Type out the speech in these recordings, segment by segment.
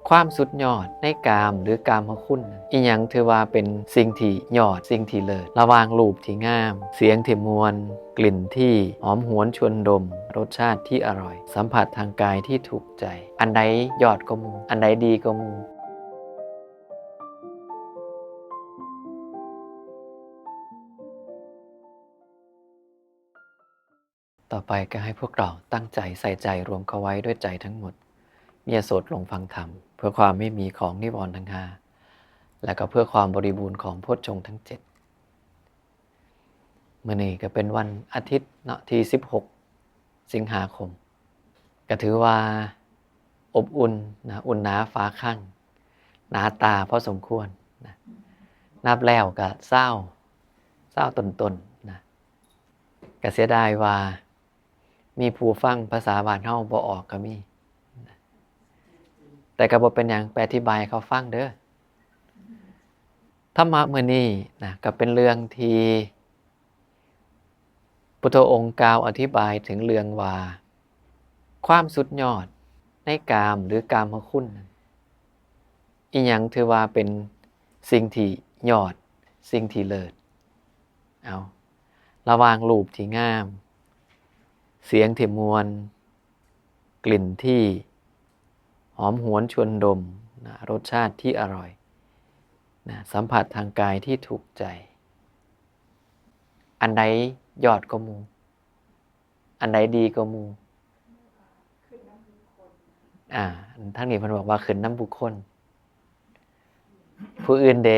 ຄວາມສຸດຍອດໃນກາມ ຫຼື ກາມະຄຸນນັ້ນ, ອີ່ຫຍັງຖືວ່າເປັນສິ່ງທີ່ຍອດ, ສິ່ງທີ່ເລີດ? ລະຫວ່າງຮູບທີ່ງາມ, ສຽງທີ່ມ່ວນ, ກິ່ນທີ່ຫອມຫວນຊວນດົມ, ລົດຊາດທີ່ອະຮ່ອຍ, ສຳຜັດທາງກາຍທີ່ຖືກໃຈ, ອັນໃດຍອດກວ່າໝູ່? ອັນໃດດີກວ່າໝູ່? ຕໍ່ໄປກໍໃຫ້ພວກເຮົາຕັ້ງໃຈໃສ່ໃຈລວມເຂົ້າໄວ້ດ້ວຍໃຈທັງໝົດ, ເມຍໂສດລົງຟັງທຳ ເພື່ອຄວາມໄມ່ມີຂອງນິວອນທັງຫ້າ ແລະ ກໍເພື່ອຄວາມບໍລິບູນຂອງໂພດຊົງທັງເຈັດ. ມື້ນີ້ກໍເປັນວັນອາທິດເນາະ ທີສິບຫົກ ສິງຫາຄົມ, ກໍຖືວ່າອົບອຸ່ນນະ, ອຸ່ນໜາຝາຄັງ, ໜາຕາພໍສົມຄວນນະ, ນັບແລ້ວກໍຊາວ ຊາວຕົ້ນໆນະ. ກະເສຍດາຍວ່າມີຜູ້ຟັງພາສາບ້ານເຮົາບໍ່ອອກກໍມີ, ແຕ່ກໍບໍ່ເປັນຫຍັງ, ໄປອະທິບາຍໃຫ້ເຂົາຟັງເດີ. ທຳມະມື້ນີ້ນະ ກໍເປັນເລື່ອງທີ່ພຸດທະອົງກ່າວອະທິບາຍເຖິງເລື່ອງວ່າ ຄວາມສຸດຍອດໃນກາມ ຫຼື ກາມະຄຸນນັ້ນ, ອີ່ຫຍັງຖືວ່າເປັນສິ່ງທີ່ຍອດ, ສິ່ງທີ່ເລີດ? ເອົາ, ລະຫວ່າງຮູບທີ່ງາມ, ສຽງທີ່ມ່ວນ, ກິ່ນທີ່ຫອມຫວນຊວນດົມນະ, ລົດຊາດທີ່ອະຮ່ອຍນະ, ສຳຜັດທາງກາຍທີ່ຖືກໃຈ, ອັນໃດຍອດກວ່າໝູ່? ອັນໃດດີກວ່າໝູ່? ອ່າ, ທາງນີ້ເພິ່ນບອກວ່າຂຶ້ນນຳບຸກຄົນ. ຜູ້ອື່ນເດ?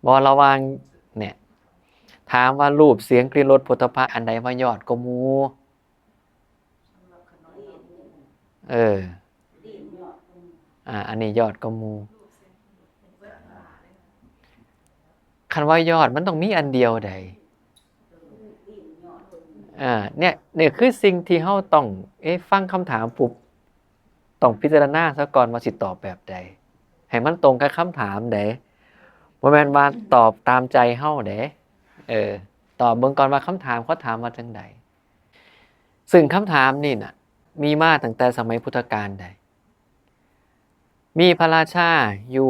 ບໍ່, ລະຫວ່າງ, ເນ່ຍ, ຖາມວ່າຮູບ, ສຽງ, ກິ່ນ, ລົດ, ໂຜດຖະພະ ອັນໃດວ່າຍອດກວ່າໝູ່? ເອີ, ອ່າ, ອັນນີ້ຍອດກວ່າໝູ່. ຄັນວ່າຍອດ ມັນຕ້ອງມີອັນດຽວໃດ? ອ່າ, ເນ່ຍ, ນີ້ຄືສິ່ງທີ່ເຮົາຕ້ອງ, ເອ, ຟັງຄຳຖາມປຸບ ຕ້ອງພິຈາລະນາຊະກ່ອນວ່າຊິຕອບແບບໃດ ໃຫ້ມັນຕົງກັບຄຳຖາມໃດ, ບໍ່ແມ່ນວ່າຕອບຕາມໃຈເຮົາເດ້. ເອີ, ຕອບເບິ່ງກ່ອນວ່າຄຳຖາມເຂົາຖາມວ່າຈັ່ງໃດ. ຊຶ່ງຄຳຖາມນີ້ນະ ມີມາຕັ້ງແຕ່ສະໄໝພຸດທະການໃດ. ມີພະລາຊາຢູ່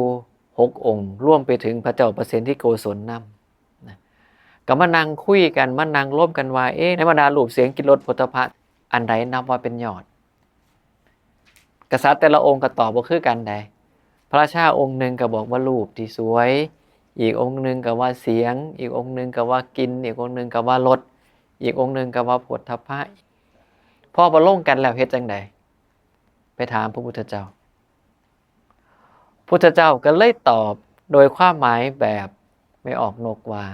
ຫົກອົງ, ລວມໄປເຖິງພະເຈົ້າປະເສນທິໂກສົນນຳນະ, ກໍມານັ່ງຄຸຍກັນ, ມານັ່ງລົມກັນວ່າ, ເອ, ໃນບັນດາຮູບ, ສຽງ, ກິ່ນ, ລົດ, ໂຜດຖະພະ ອັນໃດນັບວ່າເປັນຍອດ? ກະສັດແຕ່ລະອົງກໍຕອບບໍ່ຄືກັນໃດ. ພະລາຊາອົງໜຶ່ງກໍບອກວ່າຮູບທີ່ສວຍ, ອີກອົງໜຶ່ງກໍວ່າສຽງ, ອີກອົງໜຶ່ງກໍວ່າກິ່ນ, ອີກອົງໜຶ່ງກໍວ່າລົດ, ອີກອົງໜຶ່ງກໍວ່າໂຜດຖະພະ. ພໍບໍ່ລົງກັນແລ້ວເຮັດຈັ່ງໃດ? ໄປຖາມພະພຸດທະເຈົ້າ. ພຸດທະເຈົ້າກໍເລີຍຕອບໂດຍຄວາມໝາຍແບບໄມ່ອອກນົກວ່າ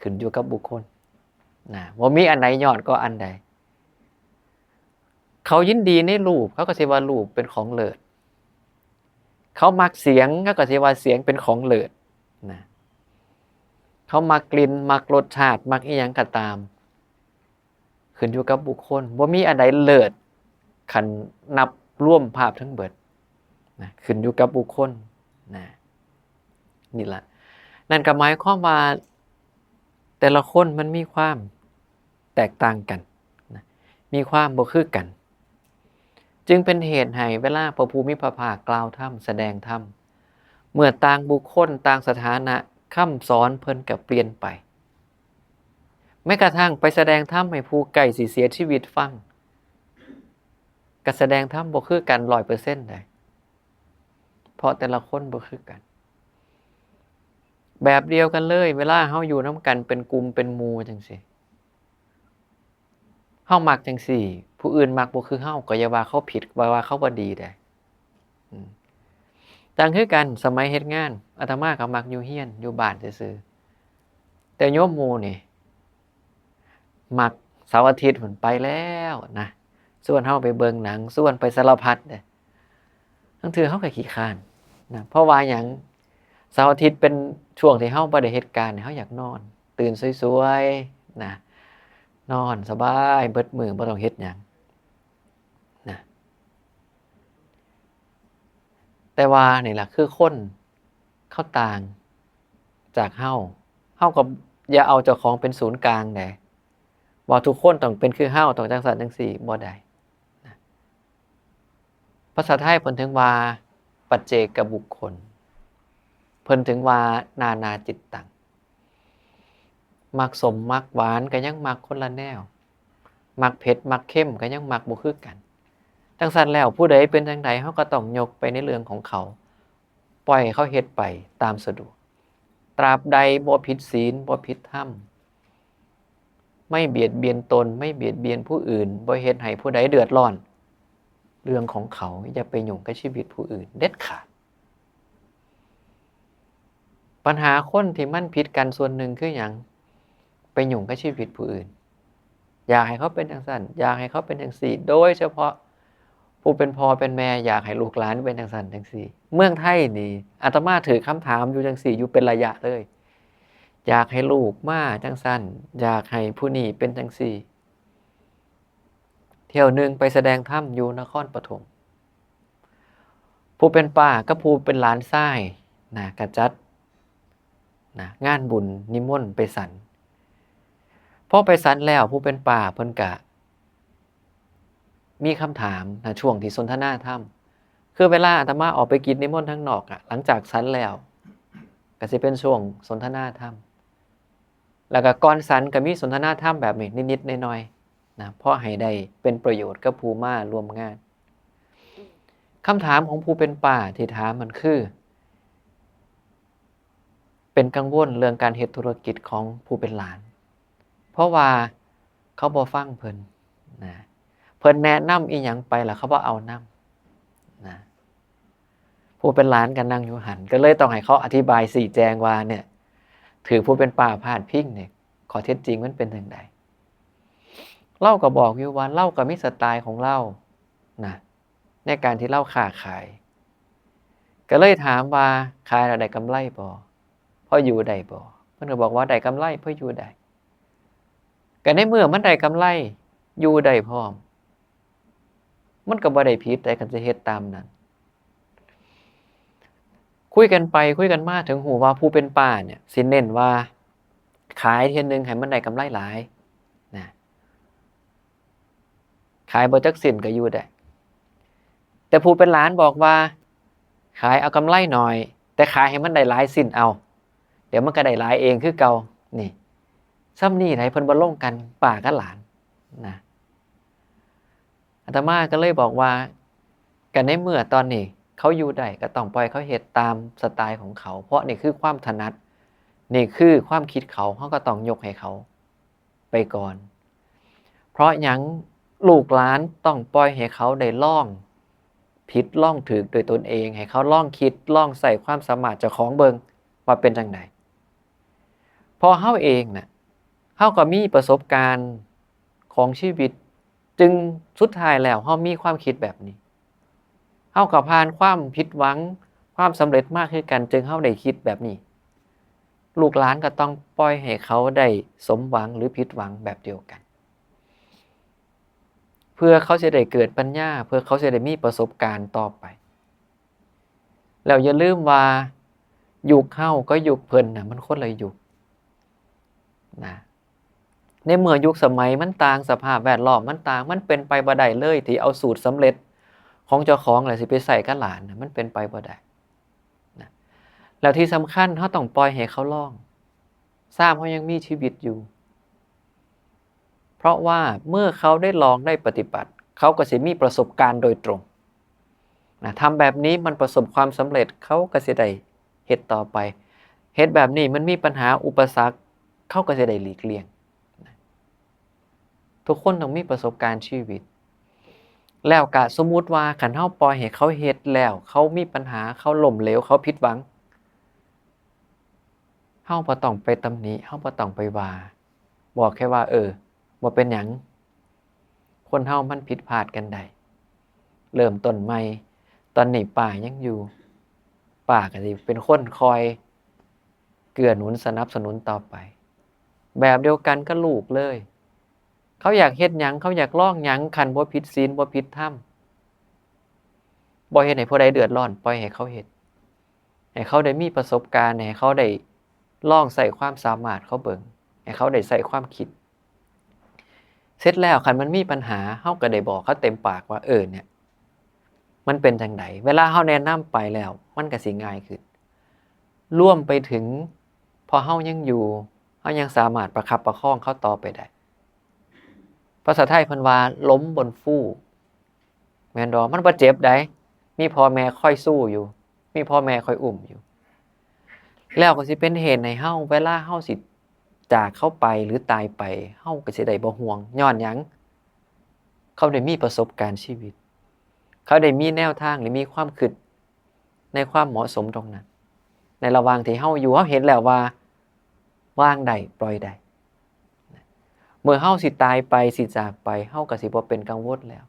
ຂຶ້ນຢູ່ກັບບຸກຄົນນະ, ບໍ່ມີອັນໃດຍອດກວ່າອັນໃດ. ເຂົາຍິນດີໃນຮູບ, ເຂົາກໍຊິວ່າຮູບເປັນຂອງເລີດ. ເຂົາມັກສຽງ, ເຂົາກໍຊິວ່າສຽງເປັນຂອງເລີດນະ. ເຂົາມັກກິ່ນ, ມັກລົດຊາດ, ມັກອີ່ຫຍັງກໍຕາມ, ຂຶ້ນຢູ່ກັບບຸກຄົນ. ບໍ່ມີອັນໃດເລີດ ຄັນນັບລວມພາບທັງເບິດນະ, ຂຶ້ນຢູ່ກັບບຸກຄົນນະ. ນີ້ລະ, ນັ້ນກໍໝາຍຄວາມວ່າ ແຕ່ລະຄົນມັນມີຄວາມແຕກຕ່າງກັນນະ, ມີຄວາມບໍ່ຄືກັນ, ຈຶ່ງເປັນເຫດໃຫ້ເວລາພະຜູ້ມີພະພາກກ່າວທຳ, ສະແດງທຳ, ເມື່ອຕ່າງບຸກຄົນ, ຕ່າງສະຖານະ, ຄຳສອນເພິ່ນກໍປ່ຽນໄປ. ແມ້ກະທັ່ງໄປສະແດງທຳໃຫ້ຜູ້ໃກ້ຊິເສຍຊີວິດຟັງ, ກໍສະແດງທຳບໍ່ຄືກັນຮ້ອຍເປີເຊັນໃດ, ເພາະແຕ່ລະຄົນບໍ່ຄືກັນ. ແບບດຽວກັນເລີຍ, ເວລາເຮົາຢູ່ນຳກັນເປັນກຸ່ມເປັນໝູ່ຈັ່ງຊີ້, ເຮົາມັກຈັ່ງຊີ້, ຜູ້ອື່ນມັກບໍ່ຄືເຮົາ, ກໍຢ່າວ່າເຂົາຜິດ, ວ່າ, ວ່າເຂົາບໍ່ດີໃດ. ອືມ, ຈັ່ງຄືກັນ, ສະໄໝເຮັດງານ, ອາດຕະມາກໍມັກຢູ່ເຮືອນ, ຢູ່ບ້ານຊື່ໆ, ແຕ່ໂຍມໝູ່ນີ້ ມັກເສົາອາທິດພຸ້ນໄປແລ້ວນະ, ຊວນເຮົາໄປເບິ່ງໜັງ, ຊວນໄປສາລະພັດເດ້. ລາງເທື່ອເຮົາກໍຂີ້ຄ້ານນະ, ເພາະວ່າຫຍັງ? ເສົາອາທິດເປັນຊ່ວງທີ່ເຮົາບໍ່ໄດ້ເຮັດການ, ເຮົາຢາກນອນ, ຕື່ນສວຍໆນະ, ນອນສະບາຍເບິດມື້, ບໍ່ຕ້ອງເຮັດຫຍັງນະ. ແຕ່ວ່ານີ້ລະ ຄືຄົນເຂົາຕ່າງຈາກເຮົາ, ເຮົາກໍຢ່າເອົາເຈົ້າຂອງເປັນສູນກາງໃດ, ວ່າທຸກຄົນຕ້ອງເປັນຄືເຮົາ, ຕ້ອງຈັ່ງຊັ້ນຈັ່ງຊີ້, ບໍ່ໄດ້ນະ. ພາສາໄທເພິ່ນເຖິງວ່າປັດເຈກະບຸກຄົນ ເພິ່ນເຖິງວ່ານານາຈິດຕັງ ມັກສົ້ມມັກຫວານກໍຍັງມັກຄົນລະແນວ ມັກເຜັດມັກເຄັມກໍຍັງມັກບໍ່ຄືກັນ. ຈັ່ງຊັ້ນແລ້ວ ຜູ້ໃດເປັນຈັ່ງໃດ ເຮົາກໍຕ້ອງຍົກໄປໃນເລື່ອງຂອງເຂົາ ປ່ອຍໃຫ້ເຂົາເຮັດໄປຕາມສະດວກ ຕາບໃດບໍ່ຜິດສິນ ບໍ່ຜິດທຳ ໄມ່ບຽດບຽນຕົນ ໄມ່ບຽດບຽນຜູ້ອື່ນ ບໍ່ເຮັດໃຫ້ຜູ້ໃດເດືອດຮ້ອນ ເລື່ອງຂອງເຂົາ ຢ່າໄປຫຍຸ້ງກັບຊີວິດຜູ້ອື່ນເດັດຂາດ. ບັນຫາຄົນທີ່ມັນຜິດກັນສ່ວນໜຶ່ງຄືຫຍັງ? ໄປຫຍຸ້ງກັບຊີວິດຜູ້ອື່ນ ຢາກໃຫ້ເຂົາເປັນຈັ່ງຊັ້ນ ຢາກໃຫ້ເຂົາເປັນຈັ່ງຊີ້ ໂດຍສະເພາະຜູ້ເປັນພໍ່ເປັນແມ່ ຢາກໃຫ້ລູກຫຼານເປັນຈັ່ງຊັ້ນຈັ່ງຊີ້. ເມືອງໄທນີ້ ອາດຕະມາຖືກຄຳຖາມຢູ່ຈັ່ງຊີ້ຢູ່ເປັນໄລຍະເລີຍ ຢາກໃຫ້ລູກມາຈັ່ງຊັ້ນ ຢາກໃຫ້ຜູ້ນີ້ເປັນຈັ່ງຊີ້. ທ່ຽວໜຶ່ງໄປສະແດງທຳຢູ່ນະຄອນປະຖົມ ຜູ້ເປັນປ້າກັບຜູ້ເປັນຫຼານຊາຍນະ ກະຈັດນະ ງານບຸນນິມົນໄປສັນ. ພໍໄປສັນແລ້ວ ຜູ້ເປັນປ້າເພິ່ນກະມີຄຳຖາມນະ ຊ່ວງທີ່ສົນທະນາທຳ ຄືເວລາອາດຕະມາອອກໄປກິດນິມົນທາງນອກອະ ຫຼັງຈາກສັນແລ້ວ ກະຊິເປັນຊ່ວງສົນທະນາທຳ ແລ້ວກໍກ່ອນສັນກໍມີສົນທະນາທຳແບບນີ້ນິດໆໜ້ອຍໆນະ ພໍໃຫ້ໄດ້ເປັນປະໂຫຍດກັບຜູ້ມາຮ່ວມງານ. ຄຳຖາມຂອງຜູ້ເປັນປ້າທີ່ຖາມນັ້ນຄື ເປັນກັງວົນເລື່ອງການເຮັດທຸລະກິດຂອງຜູ້ເປັນຫຼານ ເພາະວ່າເຂົາບໍ່ຟັງເພິ່ນນະ ເພິ່ນແນະນຳອີ່ຫຍັງໄປລະເຂົາບໍ່ເອົານຳນະ. ຜູ້ເປັນຫຼານກໍນັ່ງຢູ່ຫັ້ນ ກໍເລີຍຕ້ອງໃຫ້ເຂົາອະທິບາຍຊີ້ແຈງວ່າ ເນຍ ຖືກຜູ້ເປັນປ້າພາດພິງ ເນຍ ຂໍ້ເທັດຈິງມັນເປັນຈັ່ງໃດ. ລາວກໍບອກຢູ່ວ່າລາວກໍມີສະໄຕຂອງລາວນະ ໃນການທີ່ລາວຄ້າຂາຍ ກໍເລີຍຖາມວ່າ ຂາຍແລ້ວໄດ້ກຳໄລບໍ່? ພໍຢູ່ໄດ້ບໍ່? ເພິ່ນກໍບອກວ່າໄດ້ກຳໄລ ພໍຢູ່ໄດ້. ກໍໃນເມື່ອມັນໄດ້ກຳໄລ ຢູ່ໄດ້ພ້ອມ ມັນກໍບໍ່ໄດ້ຜິດໃດ ຄັນຊິເຮັດຕາມນັ້ນ. ຄຸຍກັນໄປຄຸຍກັນມາ ເຖິງຮູ້ວ່າຜູ້ເປັນປ້າເນຍ ຊິເນັ້ນວ່າຂາຍເທື່ອໜຶ່ງໃຫ້ມັນໄດ້ກຳໄລຫຼາຍນະ ຂາຍບໍ່ຈັກຊິ້ນກໍຢູ່ໄດ້. ແຕ່ຜູ້ເປັນຫຼານບອກວ່າ ຂາຍເອົາກຳໄລໜ້ອຍ ແຕ່ຂາຍໃຫ້ມັນໄດ້ຫຼາຍຊິ້ນເອົາ ດຽວມັນກໍໄດ້ຫຼາຍເອງຄືເກົ່າ. ນີ້ ຊ່ຳນີ້ໃດ ເພິ່ນບໍ່ລົງກັນ ປ້າກັບຫຼານນະ. ອາດຕະມາກໍເລີຍບອກວ່າ ກໍໃນເມື່ອຕອນນີ້ເຂົາຢູ່ໄດ້ ກໍຕ້ອງປ່ອຍເຂົາເຮັດຕາມສະໄຕຂອງເຂົາ ເພາະນີ້ຄືຄວາມຖະໜັດ ນີ້ຄືຄວາມຄິດເຂົາ ເຮົາກໍຕ້ອງຍົກໃຫ້ເຂົາໄປກ່ອນ. ເພາະຫຍັງ? ລູກຫຼານຕ້ອງປ່ອຍໃຫ້ເຂົາໄດ້ລອງຜິດລອງຖືກດ້ວຍຕົນເອງ ໃຫ້ເຂົາລອງຄິດລອງໃຊ້ຄວາມສາມາດເຈົ້າຂອງເບິ່ງວ່າເປັນຈັ່ງໃດ. ເພາະເຮົາເອງນະ ເຮົາກໍມີປະສົບການຂອງຊີວິດ ຈຶ່ງສຸດທ້າຍແລ້ວເຮົາມີຄວາມຄິດແບບນີ້ ເຮົາກໍຜ່ານຄວາມຜິດຫວັງ ຄວາມສຳເລັດມາຄືກັນ ຈຶ່ງເຮົາໄດ້ຄິດແບບນີ້. ລູກຫຼານກໍຕ້ອງປ່ອຍໃຫ້ເຂົາໄດ້ສົມຫວັງ ຫຼື ຜິດຫວັງແບບດຽວກັນ ເພື່ອເຂົາຊິໄດ້ເກີດປັນຍາ ເພື່ອເຂົາຊິໄດ້ມີປະສົບການຕໍ່ໄປ. ແລ້ວຢ່າລືມວ່າ ຍຸກເຮົາກັບຍຸກເພິ່ນນະ ມັນຄົນລະຍຸກນະ. ໃນເມື່ອຍຸກສະໄໝມັນຕ່າງ ສະພາບແວດລ້ອມມັນຕ່າງ ມັນເປັນໄປບໍ່ໄດ້ເລີຍ ທີ່ເອົາສູດສຳເລັດຂອງເຈົ້າຂອງ ແລ້ວຊິໄປໃຊ້ກັບຫຼານນະ ມັນເປັນໄປບໍ່ໄດ້ນະ. ແລ້ວທີ່ສຳຄັນ ເຮົາຕ້ອງປ່ອຍໃຫ້ເຂົາລອງ ຊາມເຮົາຍັງມີຊີວິດຢູ່. ເພາະວ່າເມື່ອເຂົາໄດ້ລອງໄດ້ປະຕິບັດ ເຂົາກໍຊິມີປະສົບການໂດຍຕົງນະ. ທຳແບບນີ້ມັນປະສົບຄວາມສຳເລັດ ເຂົາກໍຊິໄດ້ເຮັດຕໍ່ໄປ. ເຮັດແບບນີ້ມັນມີບັນຫາອຸປະສັກ ເຂົາກໍຊິໄດ້ຫຼີກລ່ຽງນະ. ທຸກຄົນຕ້ອງມີປະສົບການຊີວິດ. ແລ້ວກະສົມມຸດວ່າ ຄັນເຮົາປ່ອຍໃຫ້ເຂົາເຮັດແລ້ວ ເຂົາມີບັນຫາ ເຂົາລົ້ມເຫຼວ ເຂົາຜິດຫວັງ ເຮົາບໍ່ຕ້ອງໄປຕຳໜິ ເຮົາບໍ່ຕ້ອງໄປວ່າ ບອກແຄ່ວ່າ ເອີ ບໍ່ເປັນຫຍັງ ຄົນເຮົາມັນຜິດພາດກັນໄດ້ ເລີ່ມຕົ້ນໃໝ່. ຕອນນີ້ປ້າຍັງຢູ່ ປ້າກໍຊິເປັນຄົນຄອຍເກື້ອໜູນສະໜັບສະໜູນຕໍ່ໄປ. ແບບດຽວກັນກັບລູກເລີຍ ເຂົາຢາກເຮັດຫຍັງ ເຂົາຢາກລອງຫຍັງ ຄັນບໍ່ຜິດສິນ ບໍ່ຜິດທຳ ບໍ່ເຮັດໃຫ້ຜູ້ໃດເດືອດຮ້ອນ ປ່ອຍໃຫ້ເຂົາເຮັດ. ໃຫ້ເຂົາໄດ້ມີປະສົບການ ໃຫ້ເຂົາໄດ້ລອງໃຊ້ຄວາມສາມາດເຂົາເບິ່ງ ໃຫ້ເຂົາໄດ້ໃຊ້ຄວາມຄິດ. ເສັດແລ້ວ ຄັນມັນມີບັນຫາ ເຮົາກໍໄດ້ບອກເຂົາເຕັມປາກວ່າ ເອີ ເນຍ ມັນເປັນຈັ່ງໃດ? ເວລາເຮົາແນະນຳໄປແລ້ວ ມັນກໍຊິງ່າຍຂຶ້ນ ລວມໄປເຖິງ ເພາະເຮົາຍັງຢູ່ ເຮົາຍັງສາມາດປະຄັບປະຄອງເຂົາຕໍ່ໄປໄດ້. ພາສາໄທເພິ່ນວ່າ ລົມບົນຟູ ແມ່ນບໍ່? ມັນບໍ່ເຈັບໃດ ມີພໍ່ແມ່ຄອຍຊູຢູ່ ມີພໍ່ແມ່ຄອຍອຸ້ມຢູ່ ແລ້ວກໍຊິເປັນເຫດໃຫ້ເຮົາ ເວລາເຮົາຊິຈາກເຂົາໄປ ຫຼື ຕາຍໄປ ເຮົາກໍຊິໄດ້ບໍ່ຫ່ວງ. ຍ້ອນຫຍັງ? ເຂົາໄດ້ມີປະສົບການຊີວິດ ເຂົາໄດ້ມີແນວທາງ ຫຼື ມີຄວາມຄິດໃນຄວາມເໝາະສົມຕົງນັ້ນ. ໃນລະຫວ່າງທີ່ເຮົາຢູ່ ເຮົາເຫັນແລ້ວວ່າວາງໄດ້ ປ່ອຍໄດ້. ເມື່ອເຮົາຊິຕາຍໄປ ຊິຈາກໄປ ເຮົາກໍຊິບໍ່ເປັນກັງວົນແລ້ວ.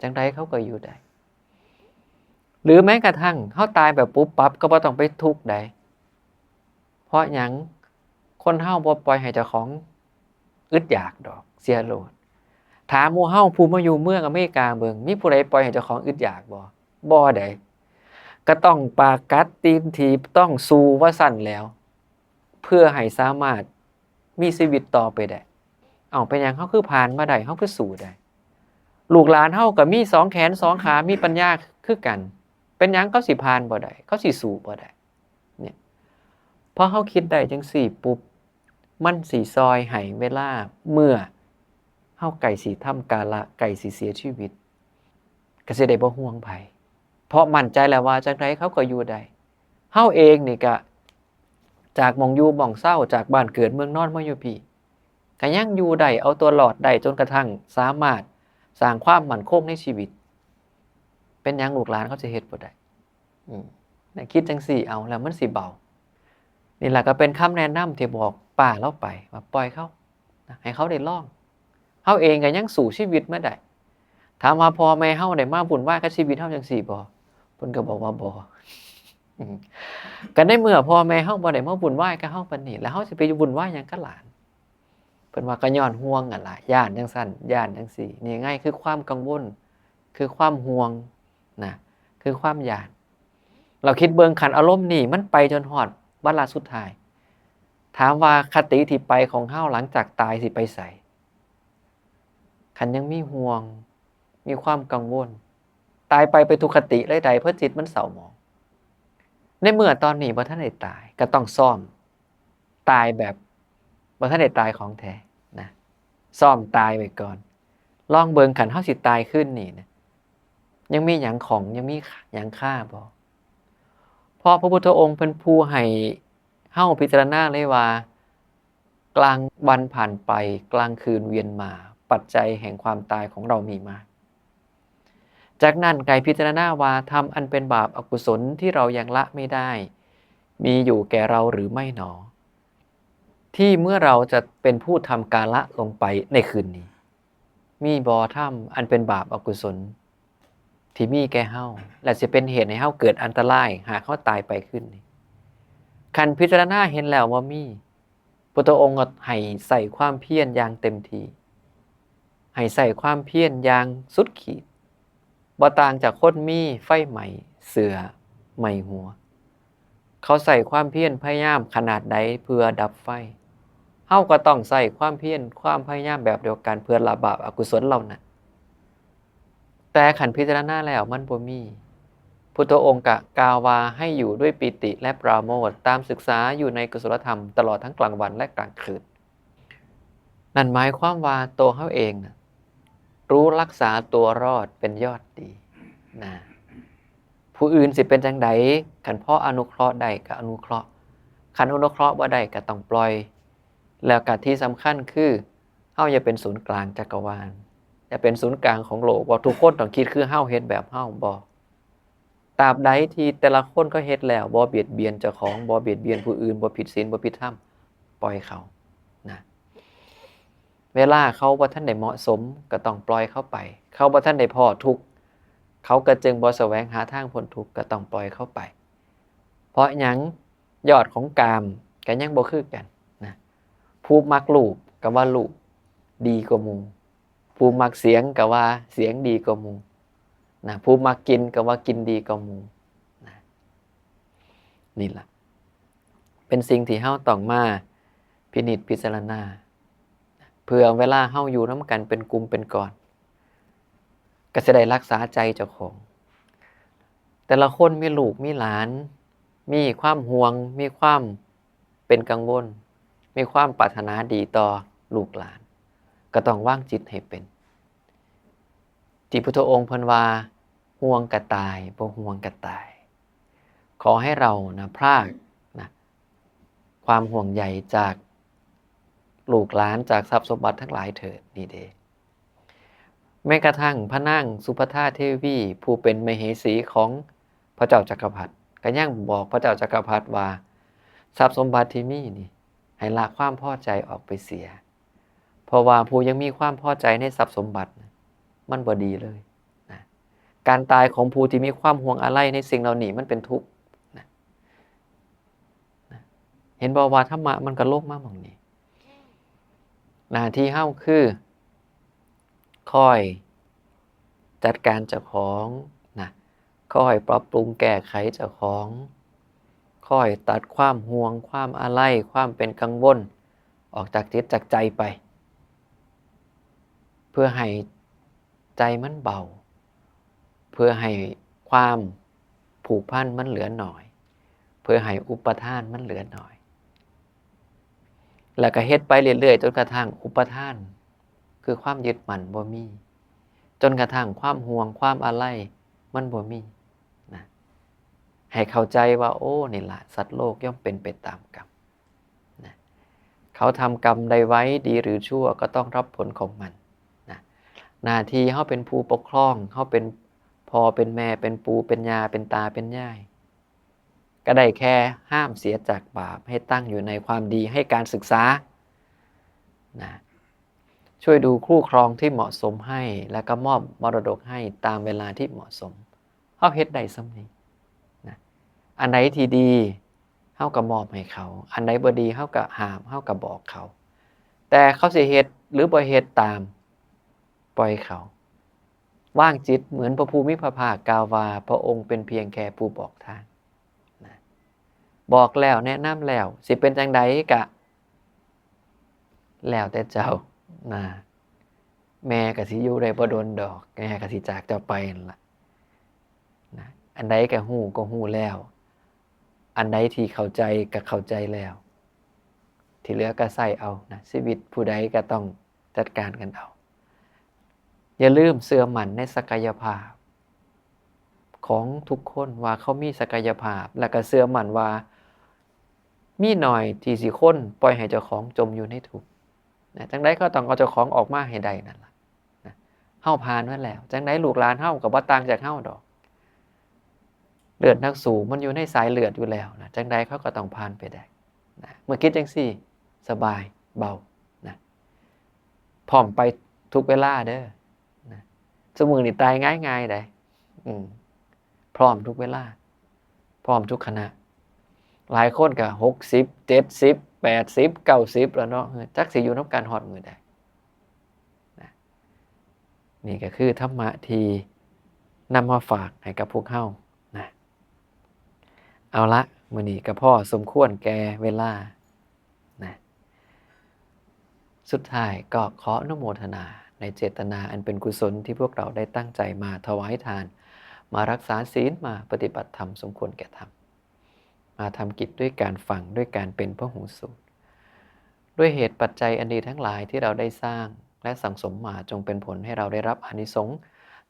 ຈັ່ງໃດເຂົາກໍຢູ່ໄດ້. ຫຼືແມ້ກະທັ່ງເຮົາຕາຍແບບປຸບປັບ ກໍບໍ່ຕ້ອງໄປທຸກໃດ. ເພາະຫຍັງ? ຄົນເຮົາບໍ່ປ່ອຍໃຫ້ເຈົ້າຂອງອຶດຢາກດອກ ເສຍໂລດ. ຖາມໝູ່ເຮົາຜູ້ມາຢູ່ເມືອງອາເມລິກາເບິ່ງ ມີຜູ້ໃດປ່ອຍໃຫ້ເຈົ້າຂອງອຶດຢາກບໍ່? ບໍ່ໃດ. ກໍຕ້ອງປາກກັດຕີນຖີບ ຕ້ອງສູ້ວ່າຊັ້ນແລ້ວ ເພື່ອໃຫ້ສາມາດ ມີຊີວິດຕໍ່ໄປໄດ້. ເອົ້າ ເປັນຫຍັງເຮົາຄືຜ່ານມາໄດ້ ເຮົາຄືສູ້ໄດ້? ລູກຫຼານເຮົາກໍມີສອງແຂນສອງຂາ ມີປັນຍາຄືກັນ ເປັນຫຍັງເຂົາຊິຜ່ານບໍ່ໄດ້ ເຂົາຊິສູ້ບໍ່ໄດ້? ເນີ້ຍ ພໍເຮົາຄິດໄດ້ຈັ່ງຊີ້ປຸບ ມັນຊິຊ່ອຍໃຫ້ເວລາເມື່ອເຮົາໃກ້ຊິທຳກາລະ ໃກ້ຊິເສຍຊີວິດ ກໍຊິໄດ້ບໍ່ຫ່ວງໃຜ ເພາະໝັ້ນໃຈແລ້ວວ່າຈັ່ງໃດເຂົາກໍຢູ່ໄດ້. ເຮົາເອງນີ້ກະ ຈາກໝ່ອງຢູ່ໝ່ອງເຊົາ ຈາກບ້ານເກີດເມືອງນອນມາຢູ່ພີ້ ກະຍັງຢູ່ໄດ້ ເອົາຕົວລອດໄດ້ ຈົນກະທັ່ງສາມາດສ້າງຄວາມໝັ້ນຄົງໃນຊີວິດ. ເປັນຫຍັງລູກຫຼານເຂົາຊິເຮັດບໍ່ໄດ້? ອືມ ໃຫ້ຄິດຈັ່ງຊີ້ເອົາ ແລ້ວມັນຊິເບົາ. ນີ້ລະກໍເປັນຄຳແນະນຳທີ່ບອກປ້າລາວໄປວ່າ ປ່ອຍເຂົາ ນະ ໃຫ້ເຂົາໄດ້ລອງ. ເຮົາເອງກໍຍັງສູ້ຊີວິດມາໄດ້. ຖາມວ່າພໍ່ແມ່ເຮົາໄດ້ມາວຸ່ນວາຍກັບຊີວິດເຮົາຈັ່ງຊີ້ບໍ່? ເພິ່ນກໍບອກວ່າບໍ່. ອືມ ກໍໃນເມື່ອພໍ່ແມ່ເຮົາບໍ່ໄດ້ມາວຸ່ນວາຍກັບເຮົາປານນີ້ ແລ້ວເຮົາຊິໄປວຸ່ນວາຍຫຍັງກັບຫຼານ? ເພິ່ນວ່າກໍຍ້ອນຫ່ວງຫັ້ນລະ ຢ້ານຈັ່ງຊັ້ນ ຢ້ານຈັ່ງຊີ້. ນີ້ໄງ ຄືຄວາມກັງວົນ ຄືຄວາມຫ່ວງນະ ຄືຄວາມຢ້ານ. ລາວຄິດເບິ່ງ ຄັນອາລົມນີ້ມັນໄປຈົນຮອດວາລະສຸດທ້າຍ ຖາມວ່າຄະຕິທີ່ໄປຂອງເຮົາຫຼັງຈາກຕາຍຊິໄປໃສ? ຄັນຍັງມີຫ່ວງ ມີຄວາມກັງວົນ ຕາຍໄປເປັນທຸກຄະຕິເລີຍໃດ ເພາະຈິດມັນເສົ້າໝອງ. ໃນເມື່ອຕອນນີ້ບໍ່ທັນໄດ້ຕາຍ ກໍຕ້ອງຊ້ອມຕາຍແບບບໍ່ທັນໄດ້ຕາຍຂອງແທ້ນະ ຊ້ອມຕາຍໄວ້ກ່ອນ. ລອງເບິ່ງ ຄັນເຮົາຊິຕາຍຄືນນີ້ນະ ຍັງມີຫຍັງຂ້ອງ ຍັງມີຫຍັງຄາບໍ່? ເພາະພະພຸດທະອົງເປັນຜູ້ໃຫ້ເຮົາພິຈາລະນາເລີຍວ່າ ກາງວັນຜ່ານໄປ ກາງຄືນວຽນມາ ປັດໄຈແຫ່ງຄວາມຕາຍຂອງເຮົາມີມາ. ຈາກນັ້ນໃຫ້ພິຈາລະນາວ່າ ທຳອັນເປັນບາບອະກຸສົນທີ່ເຮົາຍັງລະໄມ່ໄດ້ ມີຢູ່ແກ່ເຮົາຫຼືໄມ່ໜໍ? ທີ່ເມື່ອເຮົາຈະເປັນຜູ້ທຳກາລະລົງໄປໃນຄືນນີ້ ມີບໍ່ທຳອັນເປັນບາບອະກຸສົນທີ່ມີແກ່ເຮົາ ແລະ ຊິເປັນເຫດໃຫ້ເຮົາເກີດອັນຕະລາຍ ຫາກເຮົາຕາຍໄປຄືນນີ້? ຄັນພິຈາລະນາເຫັນແລ້ວວ່າມີ, ພຸດທະອົງກໍໃຫ້ໃຊ້ຄວາມພຽນຢ່າງເຕັມທີ່, ໃຫ້ໃຊ້ຄວາມພຽນຢ່າງສຸດຂີດ, ບໍ່ຕ່າງຈາກຄົນມີໄຟໄໝ້ເສື້ອໄໝ້ຫົວ. ເຂົາໃຊ້ຄວາມພຽນພະຍາຍາມຂະໜາດໃດເພື່ອດັບໄຟ, ເຮົາກໍຕ້ອງໃຊ້ຄວາມພຽນ, ຄວາມພະຍາຍາມແບບດຽວກັນເພື່ອລະບາບອະກຸສົນເຫຼົ່ານັ້ນ. ແຕ່ຄັນພິຈາລະນາແລ້ວມັນບໍ່ມີ, ພຸດທະອົງກະກ່າວວ່າໃຫ້ຢູ່ດ້ວຍປີຕິ ແລະ ປາໂມດ, ຕາມສຶກສາຢູ່ໃນກຸສົລະທຳຕະຫຼອດທັງກາງວັນ ແລະ ກາງຄືນ. ນັ້ນໝາຍຄວາມວ່າໂຕເຮົາເອງນະ ຮູ້ລັກສາຕົວລອດເປັນຍອດດີນະ. ຜູ້ອື່ນຊິເປັນຈັ່ງໃດ, ຄັນພໍອະນຸເຄາະໄດ້ກໍອະນຸເຄາະ, ຄັນອະນຸເຄາະບໍ່ໄດ້ກໍຕ້ອງປ່ອຍ. ແລ້ວກໍທີ່ສຳຄັນຄື ເຮົາຢ່າເປັນສູນກາງຈັກກະວານ, ຢ່າເປັນສູນກາງຂອງໂລກ ວ່າທຸກຄົນຕ້ອງຄິດຄືເຮົາ, ເຮັດແບບເຮົາ, ບໍ່. ຕາບໃດທີ່ແຕ່ລະຄົນເຂົາເຮັດແລ້ວ ບໍ່ບຽດບຽນເຈົ້າຂອງ, ບໍ່ບຽດບຽນຜູ້ອື່ນ, ບໍ່ຜິດສິນ, ບໍ່ຜິດທຳ, ປ່ອຍເຂົານະ. ເວລາເຂົາບໍ່ທັນໄດ້ເໝາະສົມ ກໍຕ້ອງປ່ອຍເຂົາໄປ. ເຂົາບໍ່ທັນໄດ້ພໍ້ທຸກ, ເຂົາກໍຈຶ່ງບໍ່ສະແຫວງຫາທາງພົ້ນທຸກ, ກໍຕ້ອງປ່ອຍເຂົາໄປ. ເພາະຫຍັງ? ຍອດຂອງກາມກໍຍັງບໍ່ຄືກັນນະ. ຜູ້ມັກຮູບກໍວ່າຮູບດີກວ່າໝູ່, ຜູ້ມັກສຽງກໍວ່າສຽງດີກວ່າໝູ່ນະ, ຜູ້ມັກກິນກໍວ່າກິນດີກວ່າໝູ່ນະ. ນີ້ລະເປັນສິ່ງທີ່ເຮົາຕ້ອງມາພິນິດພິຈາລະນາ ເພື່ອເວລາເຮົາຢູ່ນຳກັນເປັນກຸ່ມເປັນກ້ອນ ກໍຊິໄດ້ຮັກສາໃຈເຈົ້າຂອງ. ຕ່ລະຄົນມີລູກມີຫຼານ ມີຄວາມຫ່ວງ ມີຄວາມເປັນກັງວົນ ມີຄວາມປາດຖະໜາດີຕໍ່ລູກຫຼານ ກໍຕ້ອງວາງຈິດໃຫ້ເປັນ ທີ່ພຸດທະອົງເພິ່ນວ່າ ຫ່ວງກະຕ່າຍ ບໍ່ຫ່ວງກະຕ່າຍ. ຂໍໃຫ້ເຮົານະ ພາກນະ ຄວາມຫ່ວງໃຍຈາກລູກຫຼານ ຈາກຊັບສົມບັດທັງຫຼາຍເຖີດນີ້ເດ. ແມ້ກະທັ່ງພະນາງສຸພັດທາເທວີ ຜູ້ເປັນມະເຫສີຂອງພະເຈົ້າຈັກກະພັດ ກໍຍັງບອກພະເຈົ້າຈັກກະພັດວ່າ ຊັບສົມບັດທີ່ມີນີ້ ໃຫ້ລະຄວາມພໍໃຈອອກໄປເສຍ ເພາະວ່າຜູ້ຍັງມີຄວາມພໍໃຈໃນຊັບສົມບັດນະ ມັນບໍ່ດີເລີຍນະ. ການຕາຍຂອງຜູ້ທີ່ມີຄວາມຫ່ວງອາໄລໃນສິ່ງເຫຼົ່ານີ້ ມັນເປັນທຸກນະ. ນະ ເຫັນບໍ່ວ່າທຳມະມັນກໍລົງມາໝ່ອງນີ້? ໜ້າທີ່ເຮົາຄື ຄອຍຈັດການເຈົ້າຂອງນະ, ຄອຍປັບປຸງແກ້ໄຂເຈົ້າຂອງ, ຄອຍຕັດຄວາມຫ່ວງ, ຄວາມອາໄລ, ຄວາມເປັນກັງວົນອອກຈາກຈິດຈາກໃຈໄປ, ເພື່ອໃຫ້ໃຈມັນເບົາ, ເພື່ອໃຫ້ຄວາມຜູກພັນມັນເຫຼືອໜ້ອຍ, ເພື່ອໃຫ້ອຸປະທານມັນເຫຼືອໜ້ອຍ. ແລ້ວກໍເຮັດໄປເລື້ອຍໆ ຈົນກະທັ້ງອຸປະທານ ຄືຄວາມຍຶດໝັ້ນບໍ່ມີ, ຈົນກະທັ້ງຄວາມຫ່ວງຄວາມອາໄລມັນບໍ່ມີນະ. ໃຫ້ເຂົ້າໃຈວ່າ ໂອ້ ນີ້ລະ ສັດໂລກຍ່ອມເປັນໄປຕາມກຳນະ. ເຂົາທຳກຳໃດໄວ້ ດີຫຼືຊົ່ວ ກໍຕ້ອງຮັບຜົນຂອງມັນນະ. ໜ້າທີ່ເຮົາເປັນຜູ້ປົກຄອງ, ເຮົາເປັນພໍ່ເປັນແມ່, ເປັນປູ່ເປັນຍ່າ, ເປັນຕາເປັນຍາຍ, ກໍໄດ້ແຄ່ຫ້າມເສຍຈາກບາບ ໃຫ້ຕັ້ງຢູ່ໃນຄວາມດີ, ໃຫ້ການສຶກສານະ, ຊ່ວຍດູຄູ່ຄອງທີ່ເໝາະສົມໃຫ້ ແລ້ວກໍມອບມໍລະດົກໃຫ້ຕາມເວລາທີ່ເໝາະສົມ. ເຮົາເຮັດໄດ້ສ່ຳນີ້ນະ. ອັນໃດທີ່ດີ ເຮົາກໍມອບໃຫ້ເຂົາ, ອັນໃດບໍ່ດີ ເຮົາກໍຫ້າມ, ເຮົາກໍບອກເຂົາ. ແຕ່ເຂົາຊິເຮັດ ຫຼື ບໍ່ເຮັດຕາມ, ປ່ອຍເຂົາ. ວາງຈິດເໝືອນພະຜູ້ມີພະພາກກ່າວວ່າ ພະອົງເປັນພຽງແຄ່ຜູ້ບອກທາງນະ. ບອກແລ້ວ ແນະນຳແລ້ວ ຊິເປັນຈັ່ງໃດກະແລ້ວແຕ່ເຈົ້ານະ. ແມ່ກະຊິຢູ່ໄດ້ບໍ່ດົນດອກ, ແມ່ກະຊິຈາກເຈົ້າໄປຫັ້ນລະນະ. ອັນໃດກະຮູ້ກໍຮູ້ແລ້ວ, ອັນໃດທີ່ເຂົ້າໃຈກໍເຂົ້າໃຈແລ້ວ, ທີ່ເຫຼືອກໍໃຊ້ເອົານະ. ຊີວິດຜູ້ໃດກໍຕ້ອງຈັດການກັນເອົາ. ຢ່າລືມເຊື່ອໝັ້ນໃນສັກກະຍະພາບຂອງທຸກຄົນ ວ່າເຂົາມີສັກກະຍະພາບ, ແລ້ວກໍເຊື່ອໝັ້ນວ່າມີໜ້ອຍທີ່ຊິຄົນປ່ອຍໃຫ້ເຈົ້າຂອງຈົມຢູ່ໃນທຸກນະ. ຈັ່ງໃດເຂົາຕ້ອງເອົາເຈົ້າຂອງອອກມາໃຫ້ໄດ້ນັ້ນລະນະ. ເຮົາຜ່ານມາແລ້ວ, ຈັ່ງໃດລູກຫຼານເຮົາກໍບໍ່ຕ່າງຈາກເຮົາດອກ. ເລືອດນັກສູ້ມັນຢູ່ໃນສາຍເລືອດຢູ່ແລ້ວນະ, ຈັ່ງໃດເຂົາກໍຕ້ອງຜ່ານໄປໄດ້ນະ. ເມື່ອຄິດຈັ່ງຊີ້ ສະບາຍເບົານະ. ພ້ອມໄປທຸກເວລາເດີນະ. ຊຸມື້ນີ້ຕາຍງ່າຍໆໃດ໋. ອືມ ພ້ອມທຸກເວລາ, ພ້ອມທຸກຂະນະ. ຫຼາຍຄົນກໍຫົກສິບ ເຈັດສິບ ແປດສິບ ເກົ້າສິບແລ້ວເນາະ, ຈັກຊິຢູ່ນຳກັນຮອດມື້ໃດນະ. ນີ້ກໍຄືທຳມະທີ່ນຳມາຝາກໃຫ້ກັບພວກເຮົານະ. ເອົາລະ, ມື້ນີ້ກໍພໍສົມຄວນແກ່ເວລານະ. ສຸດທ້າຍກໍຂໍອະນຸໂມທະນາໃນເຈດຕະນາອັນເປັນກຸສົນທີ່ພວກເຮົາໄດ້ຕັ້ງໃຈມາຖວາຍທານ, ມາຮັກສາສິນ, ມາປະຕິບັດທຳສົມຄວນແກ່ທຳ, ມາທຳກິດດ້ວຍການຟັງ, ດ້ວຍການເປັນພະຫູສູດ. ດ້ວຍເຫດປັດໄຈອັນດີທັງຫຼາຍທີ່ເຮົາໄດ້ສ້າງ ແລະ ສັງສົມມາ ຈົ່ງເປັນຜົນໃຫ້ເຮົາໄດ້ຮັບອານິສົງ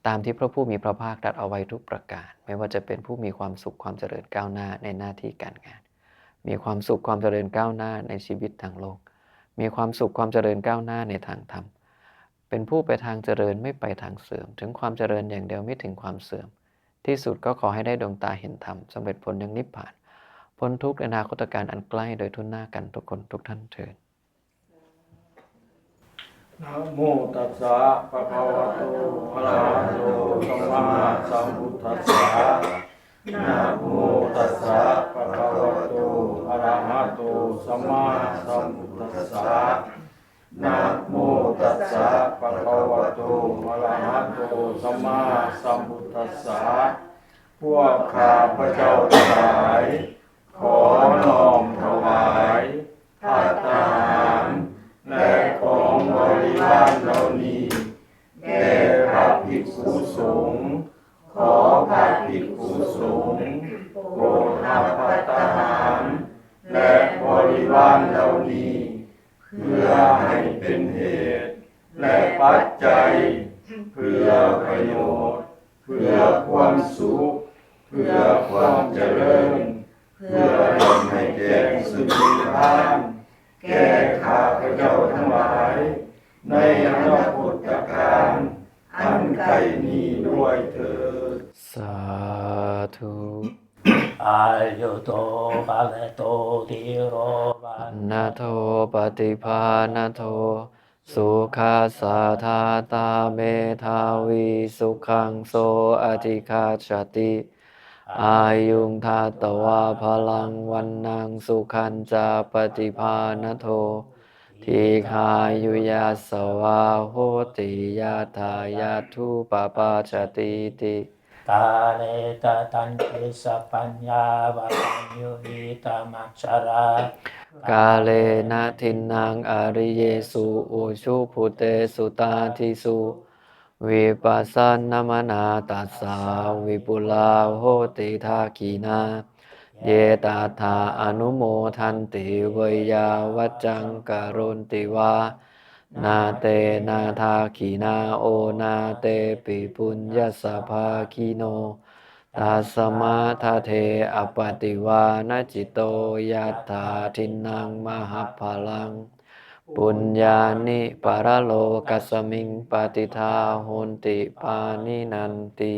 ຕາມທີ່ພະຜູ້ມີພະພາກຕັດເອົາໄວ້ທຸກປະການ, ແມ່ນວ່າຈະເປັນຜູ້ມີຄວາມສຸກຄວາມຈະເລີນກ້າວໜ້າໃນໜ້າທີ່ການງານ, ມີຄວາມສຸກຄວາມຈະເລີນກ້າວໜ້າໃນຊີວິດທາງໂລກ, ມີຄວາມສຸກຄວາມຈະເລີນກ້າວໜ້າໃນທາງທຳ, ເປັນຜູ້ໄປທາງຈະເລີນໄມ່ໄປທາງເສື່ອມ, ເຖິງຄວາມຈະເລີນຢ່າງດຽວໄມ່ເຖິງຄວາມເສື່ອມ, ທີ່ສຸດກໍຂໍໃຫ້ໄດ້ດວງຕາເຫັນທຳ, ສຳເລັດຜົນຍັງນິບພານ, ພົ້ນທຸກໃນອະນາຄົດຕະການອັນໃກ້, ໂດຍທຸນນາກັນທຸກຄົນທຸກທ່ານເທີ້ນ. ນະໂມຕັດສະ ພະຄະວະໂຕ ອະລະຫະໂຕ ສຳມາສຳພຸດທັດສະ. ນະໂມຕັດສະ ພະຄະວະໂຕ ອະລະຫະໂຕ ສຳມາສຳພຸດທັດສະ. ນະໂມຕັດສະ ພະຄະວະໂຕ ອະລະຫະໂຕ ສຳມາສຳພຸດທັດສະ. ພວກຂ້າພະເຈົ້າທັງຫຼາຍ ຂໍນ້ອມຖວາຍພັດຕາຫານ ແລະ ຂອງບໍລິວານເຫຼົ່ານີ້ ແກ່ພະພິກຂຸສົງ. ຂໍພະພິກຂຸສົງ ປັດໄຈ ເພື່ອປະໂຫຍດ ເພື່ອຄວາມສຸກ ເພື່ອຄວາມຈະເລີນ ເພື່ອເຮັດໃຫ້ແຈ້ງຊຶ່ງນິບພານ ແກ່ຂ້າພະເຈົ້າທັງຫຼາຍ ໃນອະນາຄົດຕະການອັນໃກ້ນີ້ດ້ວຍເທີດ. ສາທຸ. ອາຍຸໂຕ ບະລະໂຕ ທິໂຣ ວັນນະໂທ ປະຕິພານະໂທ ສຸຂະສາທາຕາ ເມທາວີ ສຸຂັງ ໂສ ອະທິຄັດສະຕິ ອາຍຸງ ທັດຕະວາ ພະລັງ ວັນນັງ ສຸຂັນຈະ ປະຕິພານະໂທ ດີຄາຍຸ ຍັດສະວາ ໂຫຕິ ຍັດຖາ ຍັດຖູປະປັດຊະຕິ ຕິ ກາເລ ຕະຕັນຕິ ສະປັນຍາ ວະຕັນຍູ ອິຕະມັດສະຣາ ກາເລນະ ທິນນັງ ອະລິເຍສຸ ອຸຊຸ ພຸດເຕສຸ ຕາທິສຸ ວິປັດສະນະມະນາ ຕັດສາ ວິປຸລາ ໂຫຕິ ທັກຂິນາ ເຢ ຕັດຖາ ອະນຸໂມທັນຕິ ເວຍາວັດຈັງ ກະໂຣນຕິວາ ນາເຕນະ ທັກຂິນາ ໂອ ນາເຕປິ ປຸນຍັດສະພາກິໂນ ຕັດສະມາ ທະເທ ອະປະຕິວານະຈິດໂຕ ຍັດຖາ ທິນນັງ ມະຫະພະລັງ ປຸນຍານິ ປະລະໂລກັດສະມິງ ປະຕິດຖາ ໂຫນຕິ ປານິນັນຕິ.